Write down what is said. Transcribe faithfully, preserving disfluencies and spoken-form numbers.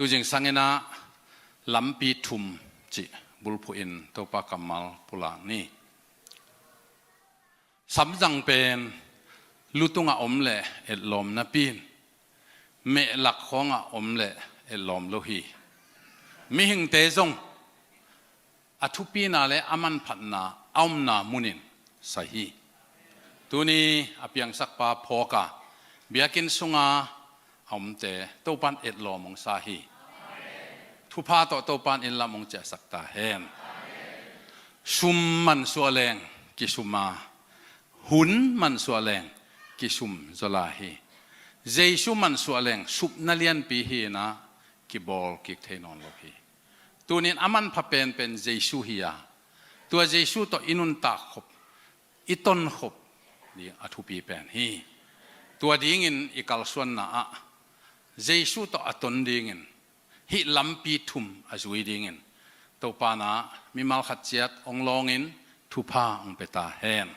Tuzing sangin ah lampi thum cih bulphuh in Topa kammal pulak ni. Samzang pen lu tungah om le etlawm napi in, mehlak khawngah om le etlawm lo hi. Mihingte zong a thupina le a manphatna a omna munin sai hi. Tuni a piangsakpa phawk a, biakinn sunga a omte Topan etlawm hong sa hi. Thupha tawh Topan inn lam hong ciahsak ta hen. Sum mansuah leng kisum a, hun mansuah leng kisum zaw lai hi. Jesu mansuah leng supna lianpi hi in ah kibawl kik thei nawn lo hi. Tunin a manpha penpen Jesu hi a, tua Jesu tawh i nuntak khop, i ton khop ding a thupi pen hi. Tua dingin i kalsuanna ah Jesu tawh a ton dingin hih lampi thum a zui dingin Topa in ah mimal khat ciat hong lawngin thupha hong pia ta hen.